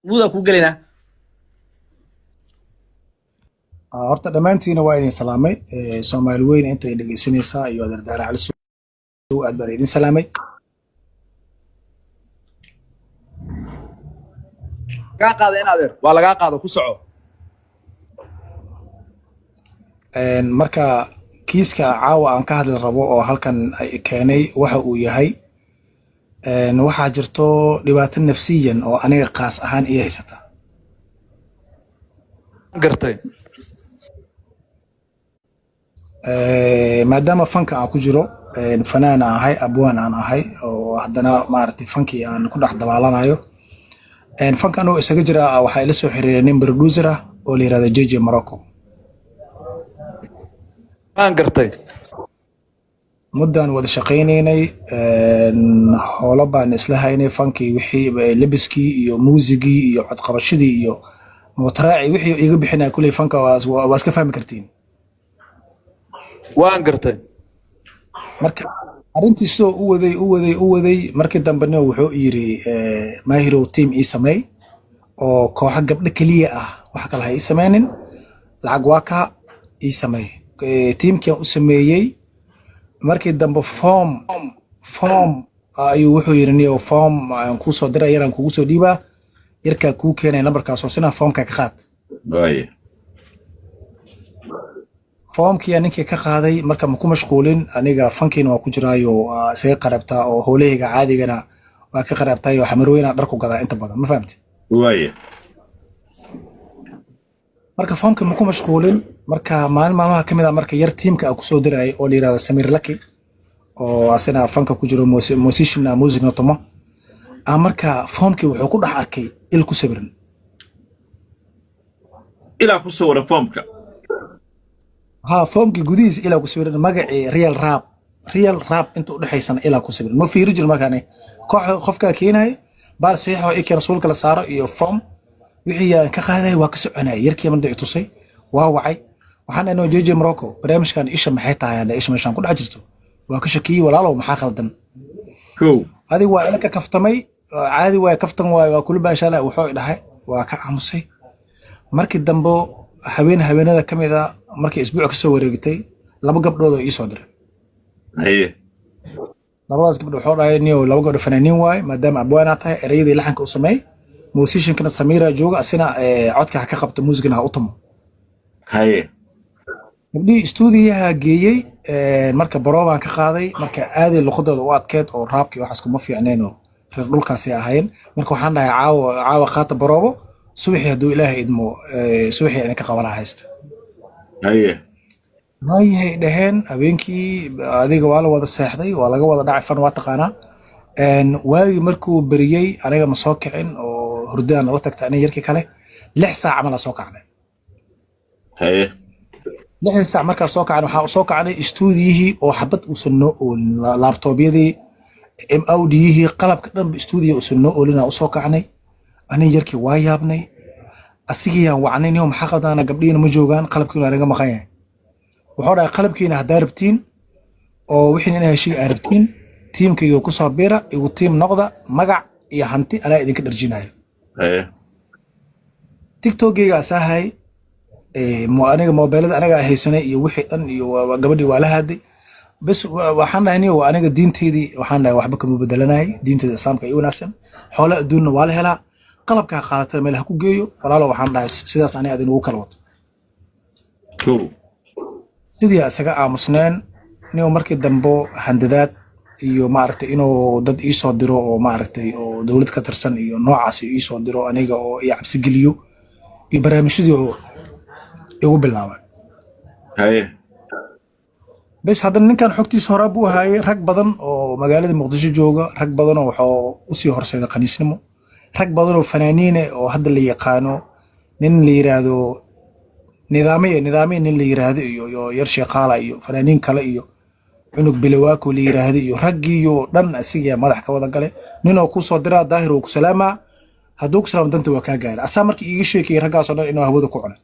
Muudaa kuu gelaynaa. Horta dhammaantiina waa idin salaamay. Soomaali weyn intay dhegeysanaysaa iyo adeer Daare Cali Sow, aad baan idin salaamay. Kaa qaada in adeer waa lagaa qaado, ku soco. Marka kiiska caawa aan ka hadli rabo oo halkan ay keenay waxa uu yahay, waxaa jirto dhibaato nafsiyan oo aniga qaas ahaan ii haysata. Gartay. Maadaama fanka aan ku jiro, fanaan aan ahay, abwaan aan ahay, oo haddana maaragtay fankii aan ku dhex dabaalanayo. Fankan oo isaga jira, waxaa ila soo xiriiray nin producer ah oo la yirahdo JJ Morocco. Waan gartay. Muddaan wada shaqaynaynay, howlo baan isla haynay, fankii wixii, lebiskii iyo muusigii iyo codqabashadii iyo mootaraaci wixii iga bixinaya kuley fanka waa iska fahmi kartiin. Waan gartay. Marka arrintii sidoo u waday u waday u waday, markii dambena wuxuu yiri, "Maahirow, team ii sameey oo kooxo gabdho keliya ah, wax kale ha ii sameynin, lacag waa ka ii sameey." Teamkian u sameeyey. Markii dambe form ayuu wuxuu yiri, "Niyow, form aan kuu soo diray, yaraan kugu soo dhiibaa, yarkaa kuu keenay lambarkaas oo sina foomka ka qaad." Waaye. Foomkiyaa ninkii ka qaaday. Marka ma ku mashquulin, aniga fankiina waa ku jiraayo, waa isaga qarabtaa oo howlahayga caadigana waa ka qarabtaay oo xamarweynaa dhar ku gadaa inta badan, ma fahamti? Waaye. Marka foomka ma ku mashquulin. Marka maalin maalmaha ka mid ah, marka yar tiimka aan kusoo dirayay oo la yirahdo Samir Laki, oo asina fanka ku jiro, musician ah, musicna tumo ah, marka foomkii wuxuu ku dhex arkay il ku sawiran. Ilaa ku sawira foomka? Ha, foomkii gudihiisa ilaa ku sawiran, magacii Real Rap, Real Rap inta u dhexaysana ilaa ku sawiran. Ma fiiri jir markaan koox qofkaa keenaya baal saxiixo ii keena, suulka la saaro iyo foom wixii aan ka qaaday, waa ka soconaya. Yarkii marda i tusay, waa wacay, waxaan dhahnay, "JJ Morocco, barnaamijkan isha maxay tahay? Aan isha meeshaan ku dhex jirto waa ka shakiyey, walaalow, maxaa qaldan?" Kow. Adiga waa ila ka kaftamay, caadi waay, kaftan waay, waa kula baashaala, wuxuu i dhahay. Waa ka aamusay. Markii dambe habeen habeenada ka mid a, markii isbuuc ka soo wareegtay, laba gabdhood oo ii soo diray. Haye. Labadaas gabdho wuxuu dhahay, "Niyow, laba gabdho fanaaniin waaye, maadaama abwaanaa tahay, ereyadii laxanka u sameey, musiciankana Samiira jooga, asina codka ha ka qabto, muusigana ha u tumo." Haye. Gabdhihii stuudiyaha geeyey. Marka baroobaan ka qaaday. Marka aaday luqadooda u adkeed oo raabkii waxaas kuma fiicneen oo reer dhulkaasi ahayn. Marka waxaan dhahay, "Caawa caawa qaata baroobo, subaxii hadduu Ilaahay idmo, subaxii idinka qabanaa haysta." Haye. Waayahay dhaheen. Habeenkii adiga waa la wada seexday, waa laga wada dhacay, fan waa taqaanaa. Waagii markuu beriyey aniga ma soo kicin oo hurdada nala tagtay, aniga yarkii kale 6 saac camal aa soo kacnay. Haye. 6dii saac markaa soo kacnay, waxaa soo kacnay istuudiyihii oo xabad uusan noo oolin, laabtoobyadii, mawdiyihii, qalabka dhanba istuudiya uusan noo oolin aa usoo kacnay. Aniga yarkii waa yaabnay, asigiyaan wacnay, "Niyow, maxaa qaldana? Gabdhihiina ma joogaan, qalabkiina waa naga maqan yahay." Wuxuu dhahay, "Qalabkiina haddaa rabtiin oo wixiina inaa heshiin aa rabtiin, tiimkayga ku soo biira, igu tiim noqda, magac iyo hanti anaa idinka dharjinayo." Haye. TikTokgayga asaahay, aniga mobilada anaga haysanay iyo wixii dhan iyo gabadhii waa la haaday bes. Waxaan dhahay, "Niyow, aniga diinteydii," waxaan dhahay, "waxba kama bedelanayay, diinteeda Islaamka ii wanaagsan, xoolo adduunna waa la helaa, qalabkaa qaadata meel ha ku geeyo, walaalo," waxaan dhahay, "sidaas aniga adin ugu kala wato." Kow. Sidii isaga aamusneen. Niyow, markii dambe handadaad iyo maaragtay inuu dad ii soo diro oo maaragtay oo dowlad ka tirsan iyo noocaas ii soo diro aniga oo ii cabsi geliyo iyo barnaamijyadii oo igu bilaabay. Haye. Bes, haddana ninkan xogtiisa horaa buu ahaayey. Rag badan oo magaalada Muqdisho jooga, rag badan oo waxuu usii horseeday khaniisnimo, rag badan oo fanaaniine oo hadda la yaqaano, nin la yiraahdo Nidaamiye, Nidaamiye nin la yiraahdo iyo yar Sheekhaala iyo fanaaniin kale iyo cunug Bilawaako la yiraahdo iyo raggiiyo dhan asigaa madax ka wada gale. Ninoo kuu soo diraa, "Daahir, uu ku salaamaa, hadduu ku salaamo danta waa kaa gaara." Asaa markii iiga sheekayay raggaasoo dhan inuu hawada ku cunay.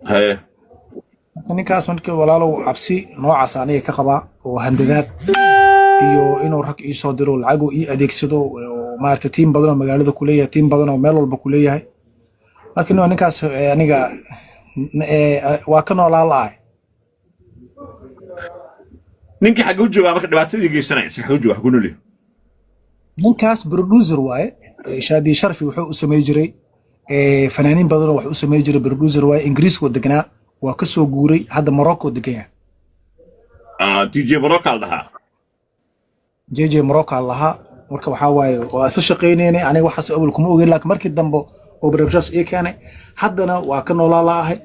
Haye. Marka ninkaas, marka walaalow, cabsi noocaas aniga ka qabaa oo handadaad iyo inuu rag ii soo diro, lacaguu ii adeegsado oo Oo maaragtay tiim badan oo magaalada ku leeyahay, tiim badan oo meel walba ku leeyahay. Marka ninkaas aniga waa ka noolaa la'ahay. Ninkii xagga u joogaa marka dhibaatadii geysanaya si xagga u jooga, xaguu nool yahay? Ninkaas producer waaye. Shaadi Sharfi wuxuu u samey jiray, fanaaniin badanoo wax u samey jiray. Producer waaye. Ingiriiskoo deganaa, waa ka soo guuray, hadda Morocco degan yahay. Ah, DJ Morocco la dhahaa. JJ Morocco lahaa. Marka waxaa waaye waa isla shaqaynaynay. Aniga waxaas awal kuma ogeyn, laakiin markii dambe oo barnaamijyaas ii keenay, haddana waa ka noolaa la'ahay.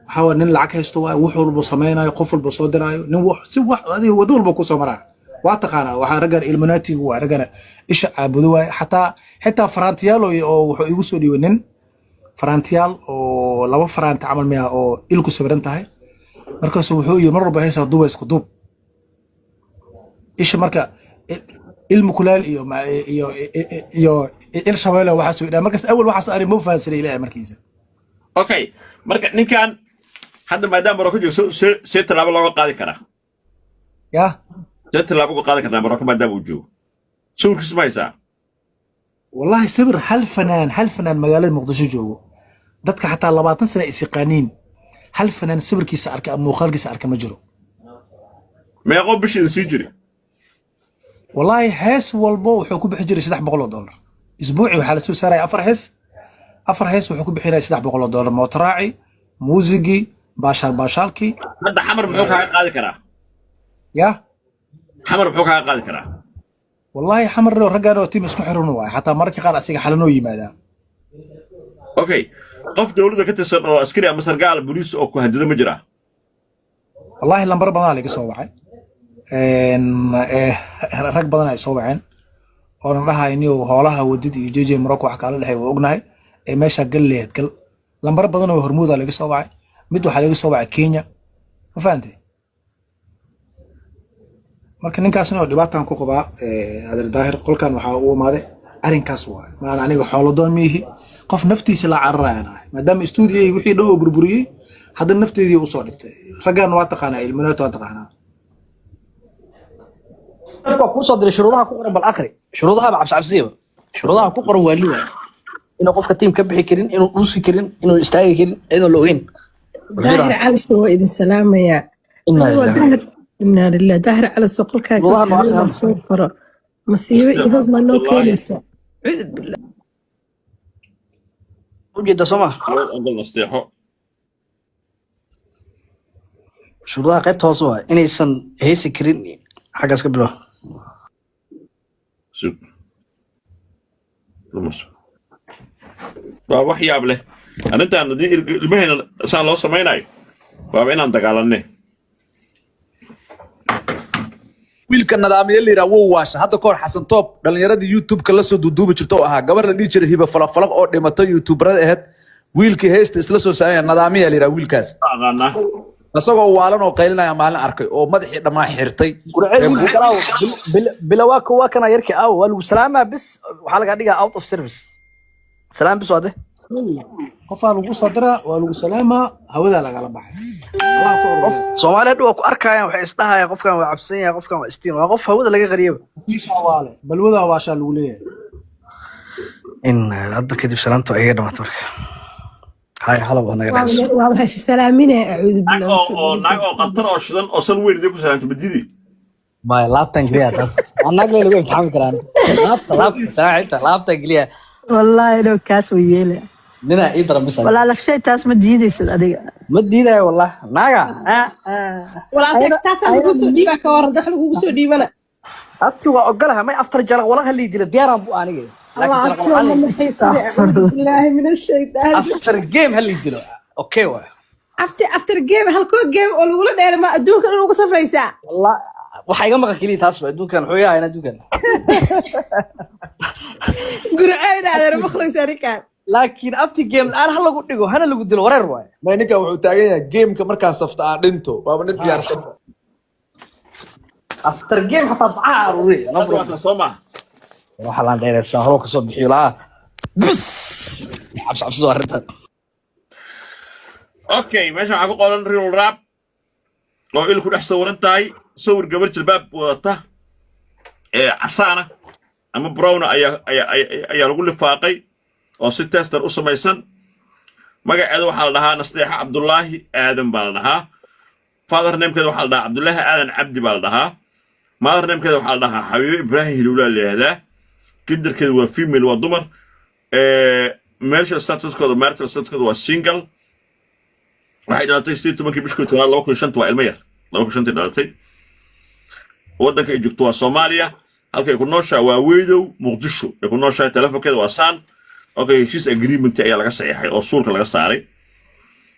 Waxaa waaye nin lacag haysto waaye. Wax walba samaynayo, qof walba soo diraayo, nin wax si wax adiga wado walba ku soo maraa waa taqaanaa. Waxaa raggan Illuminatiga waa raggana isha caabudo waaye. Xataa xitaa farantiyaal oo wuxuu igu soo dhiibay nin farantiyaal oo laba faranti camal miya oo il ku sawiran tahay. Markaasu wuxuu yiri mar walba heesaa duba isku duub isha. Marka ilmu kulaal iyo iyo il shabeelle waxaas way dhahay. Markaas awal waxaas ani ma fahansanay, Ilaahay markiisa. Okay, marka ninkan hadda maadaama Morocco joogo, see tallaabo looga qaadi karaa? Ya? See tallaabo uga qaadi karnaa Morocco maadaama uu joogo? Sawirkiis ma haysaa? Wallahi sawir hal fanaan magaalada Muqdisho joogo, dadka xataa 20 sano is yaqaaniin, hal fanaan sawirkiisa arka ama muuqaalkiisa arka ma jiro. Meeqoo bishii idin sii jiri? Wallahi hees walbo wuxuu ku bixi jiray $300. Isbuucii waxaa la soo saaraya afar hees. Afar hees wuxuu ku bixinaya $300, mootoraaci, muusigii, baashaal baashaalkii. Hadda Xamar muxuu kaaga qaadi karaa? Ya? Xamar muxuu kaaga qaadi karaa? Wallahi Xamar raggaan oo tiim isku xiran waay. Xataa mararka qaar asiga xalanoo yimaadaa. Okay, qof dowladda ka tirsan oo askari ama sargaal booliis oo ku handido ma jiraa? Wallahi lambar badanaa laga soo wacay. Rag badan ay soo waceen oonan dhahayniyo hoolaha wadid iyo JJ Morocco wax kaala dhexey waa ognahay ee meeshaa gal leeyahed gal. Lambar badan oo Hormuuda laga soo wacay, mid waxaa laga soo wacay Kenya. Ma fahantay? Marka ninkaasna oo dhibaatan ku qabaa, adeer Daahir, qolkan waxaa u imaaday arrinkaas waaye. Maana aniga xoolo doon miihi, qof naftiisa la cararayaan ahay, maadaama stuudiyo wixii dhan oo burburiyey, haddana nafteedii usoo dhigtay. Raggan waa taqaanaa, Illuminati waa taqaanaa. Qofka kuu soo diray shuruudaha ku qoran bal akhri. Shuruudaha ba cabsi cabsiyaba shuruudaha ku qoran waa liwa inuu qofka tiim ka bixi karin, inuu dhuusi karin, inuu istaagi karin, iyadoo la ogeyn. Daahir Cali waa idin salaamayaa. Inna Waa lillahi. Daahir, inaa lilah. Daahir Cali qolkaaga Shuruudaha noo waxaa la akhri. soo faro masiibo idog ma noo Wallaahi. keenaysa? Cuudu billah. Ujeeda soo ma? Ogol nasteexo. Shuruudaha qaybta hoose waa inaysan heesi karin. Xaggaas ka bilow. Sug. Lumus. Waa wax yaab leh arrintan. Haddii ilmaheena saa loo samaynayo, waaba inaan dagaalanne. Wiilka nadaamiye la yidhaha wuu waasha. Hadda kahor Xasan Toob dhalinyaradii YouTube-ka la soo duuduubi jirta oo ahaa gabar la dhihi jiray Hiba Falafalaq oo dhimatay, YouTuberada ahayd, wiilkii heesta isla soo saaraya nadaamiya la yidhaha wiilkaas. Aqaanaa. Isagoo waalan oo qaylinaya maalin arkay oo madaxii dhammaa xirtay. Gurceel wiilka kalaa bila waa kana yarkii aawo waa lagu salaamaa bis, waxaa lagaa dhigaa out of service. Salaam bis waa de. Qofaa lagu soo diraa, waa lagu salaamaa, hawadaa lagala baxay. Allah ku Qof ururiya. Soomaaliya hadda waa ku arkayaan, waxay isdhahayaan qofkan waa cabsan yahay, qofkan waa istiin, waa qof hawada laga qariyaba. Kiisha waale balwadaa waashaa lagu leeyahay. In hadda kadib salaamtu ayaga dhamaata marka hay halab waa naga dhexayso. Waa waxay salaaminaya, acuudu Naag billah. oo naag oo qatar oo shidan oo sal weyn idin ku salaanta madidi. Maya, laabtan geliya taas annaag lagu imtixaami karaan. Laabta, laabta saaxiibta, laabtan geliya. Wallaahi inuu kaas way yeela. Ninaa ii daran bisa. Walaal shay taas ma diidaysid adiga? Ma diidayo wallah naaga. Walaalkay, taasaa lagu soo dhiibaa, ka waran dax lagugu soo dhiibana? Abti waa ogolaha may aftar jalaq walaha lii dila diyaaraan bu aniga. Allah, laakiin abti waa ma naxaysida. Acuudu billaahi min ashaytaan. After game ha lii dilo, okay waa. After game, halkoo game oo lagula dheelo ma adduunka dhan ugu safraysaa? Wallah waxa iga maqan keliya taas waa adduunkan wuxuu yahay adduunkan. Gurceel adeer maqlaysaa ninkaan. Laakiin after game la-aan ha lagu dhigo hana lagu dilo, wareer waaye. May, ninkan wuxuu taagan yahay gameka markaa safta aan dhinto, waaba nin diyaarsan. After game xataa bacaha aruuriya, no Hadda problem. waa soo maaha. Waxa laan dheeraysaa hore kasoo bixiyo laa bis cabsi cabsidu arrintan. Okay, meesha waxaa ku qoran real rap oo il ku dhex sawiran tahay, sawir gabar jilbaab wadata ee casaana. Ama brown ayaa lagu lifaaqay oo si tester u samaysan. Magaceeda waxaa la dhahaa Nasteexa Cabdullaahi Aadan baa la dhahaa. Father namekeeda waxaa la dhahaa Cabdullaahi Aadan Cabdi baa la dhahaa. Mother namekeeda waxaa la dhahaa Xabiibo Ibraahim Hilowlaa la yidhahdaa. Genderkeeda waa female, waa dumar. Meesha statuskooda, marital statuskooda waa single. Waxay dhalatay 18-kii bishii 10aad 2005. Waa ilmo yar, 2005-tii dhalatay. Waddanka ay joogto waa Soomaaliya. Halkay ku nooshahay waa Weydow, Muqdisho ay ku nooshahay. Telefonkeeda waa saan. Okay, heshiis agreement ayaa laga saxiixay oo suulka laga saaray,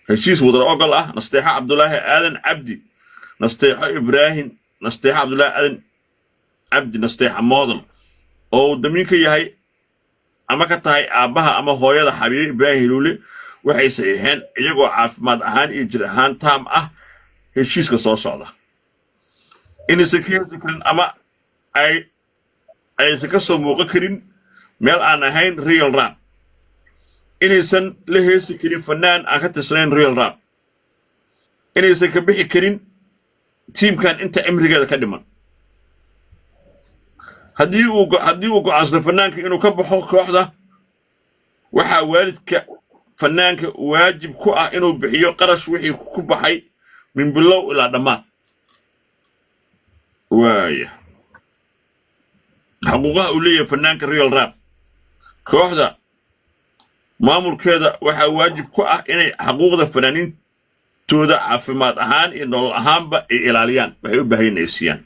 heshiis wadar ogol ah. Nasteexo Cabdulaahi Aadan Cabdi, Nasteexo Ibraahim, Nasteexo Cabdulaahi Aadan Cabdi, Nasteexa Model, oo uu damiin ka yahay ama ka tahay aabbaha ama hooyada Xabiibe Ibraahim Hiluule, waxay saxiixeen iyagoo caafimaad ahaan iyo jir ahaan taam ah heshiiska soo socda: inaysan ka heesi karin ama aysan ka soo muuqan karin meel aan ahayn Real Rap, inaysan la heesi karin fanaan aan ka tirsanayn Real Rap, inaysan ka bixi karin tiimkan inta cimrigeeda ka dhiman. Haddii uu go'aansado fanaanka inuu ka baxo kooxda, waxaa waalidka fanaanka waajib ku ah inuu bixiyo qarash wixii ku baxay min bilow ilaa dhammaad. Waaya, xaquuqaha uu leeyahay fanaanka Real Rap: kooxda maamulkeeda waxaa waajib ku ah inay xaquuqda fanaaniintooda caafimaad ahaan iyo nolol ahaanba ay ilaaliyaan, waxay u baahan ay siiyaan.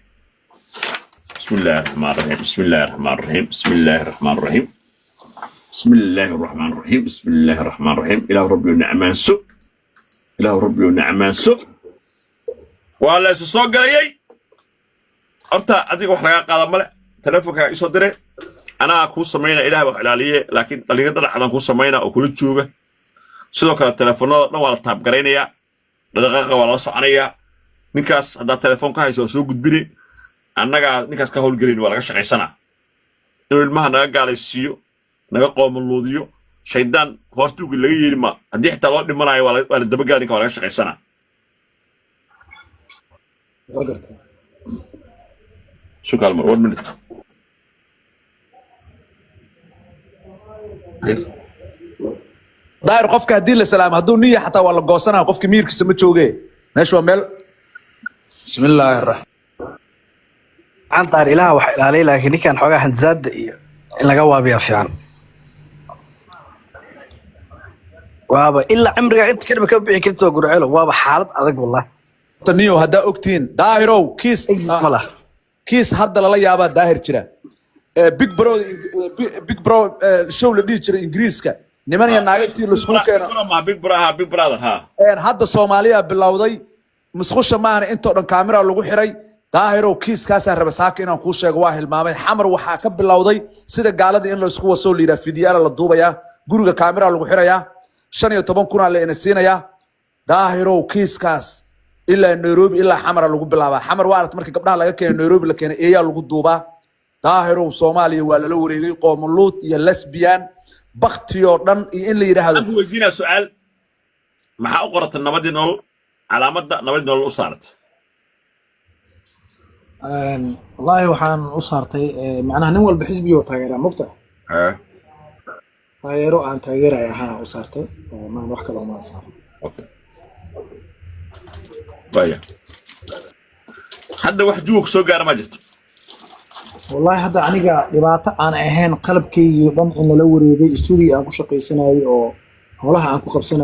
بسم الله الرحمن الرحيم، بسم الله الرحمن الرحيم، بسم الله الرحمن الرحيم، بسم الله الرحمن الرحيم، بسم الله الرحمن الرحيم. إله ربي ونعمان سو، إله ربي ونعمان سو. Waa la isu soo galayay. Horta adiga wax lagaa qaada male. Telefonkaa isoo dire, anaa kuu samaynaa. Ilaah wax ilaaliye, laakiin dhalinyaro dhanacadan kuu samaynaa oo kula jooga. Sidoo kale telefonada dhan waa la taabgaraynayaa, dhaqaaqa waa lala soconayaa. Ninkaas haddaad telefoon ka hayso, waa soo gudbine. Annagaa ninkaas ka howlgelin, waa laga shaqaysanaa inuu ilmaha naga gaalaysiiyo, naga qoomaluudiyo. Shaydaan hortuugi laga yeeli ma. Haddii xitaa loo dhimanayo, waa la dabagala ninka, waa laga shaqaysanaa. Waa gartay. Sukaal mar, one minute. Daahir, qofka haddii la salaamo, hadduu niya xataa waa la goosanaa. Qofka miirkiisa ma jooge, meesha waa meel. بسم الله الرحمن Aan daar ilaah wax ilaaliyay, laakiin ninkan xoogaa hanzaada iyo in laga waabiyaa fiican. Waaba ilaa cimriga inta kadhib ka bixi karta waa Gurcelo, waaba xaalad adag wallahi. Niyo, haddaa ogtihiin, Daahirow, kiis Exit ma laha. Kiis hadda lala yaabaa Daahir jira. Big Bro, Big Bro show la dhihi jiray Ingiriiska, niman iyo naaga intii laisku keeno. Ma Big Bro, ha, Big Brother, ha. Hadda Soomaaliya bilowday, musqusha maahana, intoo dhan kaamira lagu xiray. Daahirow, kiiskaasaa raba saaka inaan kuu sheego, waa hilmaamay. Xamar waxaa ka bilowday sida gaaladii in laisku wasoo la yidhaha fidiyaala la duubayaa, guriga kaamira lagu xirayaa, 15,000-aa la ina siinayaa. Daahirow, kiiskaas ilaa Nairobi ilaa Xamara lagu bilaabaa. Xamar waa aragta, markii gabdhaha laga keenay Nairobi la keenay, eeyaa lagu duubaa. Daahirow, Soomaaliya waa lala wareegay, qoomuluud iyo lesbian baktiyoo dhan iyo in la yidhaahdo. Waxaan ku weydiinaa su-aal: maxaa u qorata nabadii nolol, calaamadda nabadii nolol u saarata? Wallaahi waxaan u saartay, macnaha nin walba xisbigoo taageeraa mogta, taageero aan taageeraya ahaan u saartay, maan wax kale uma saaran. Okay, waya, hadda wax juwa soo gaara ma jirto? Wallaahi hadda aniga dhibaato aan ahayn qalabkaygii dhan in lala wareegay, stuudiga aan ku shaqaysanayay oo howlaha aan ku qabsanayay.